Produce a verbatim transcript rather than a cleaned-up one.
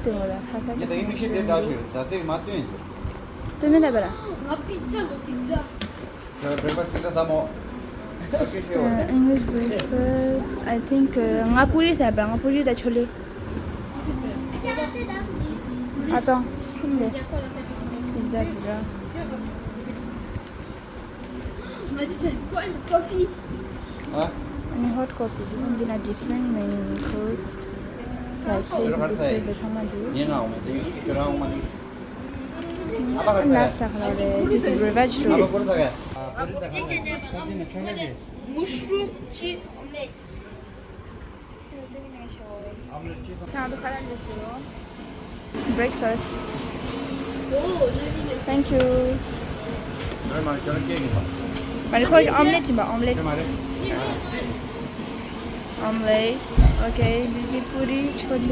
དེ་ངོ་ལ་ཁ་ས་ངས་ད་ཡིན་མི་ཤེས་དེ་ད་ཞུ་ད་དེ་མ་སྟོན་ཡིན། སྟོན་མེད་ད་པ་ར། ང་པི་ཛ་ང་པི་ཛ། ད་བྲེག་ཕ་སི་ཊི་དེ་ད་མོ། ཨ། English breakfast, I think, ང་པུ་རི་ཟ་པ་ང་པུ་རི་ད་ཆོ་ལེ། ཨ་ཏོ། ཁུམ་ལེ། པི་ཛ་པི་ཛ། Coffee. ཨ་ནི་hot coffee འདི་འདི་ན་different menu cost like cake, dessert དེ་ཚང་མ་འདུག་ཡིན་ནའང་མེད་དེ་ཡིན་ཤི་རང་མ་ནི། ཨ་ལ་ལ་ས་ཁ་ལ་རེད། This is Revach road. Mushroom cheese omelette. ཁྱེད་རང་ཚོ་ཁ་ལག་འདི་ཟོ། Breakfast. Thank you. མ་རེད་ཁོ་omelette ཡིན་པ། Omelette. Omelette. Okay. འདི་གི་པུ་རི་ཆོ་ལེ།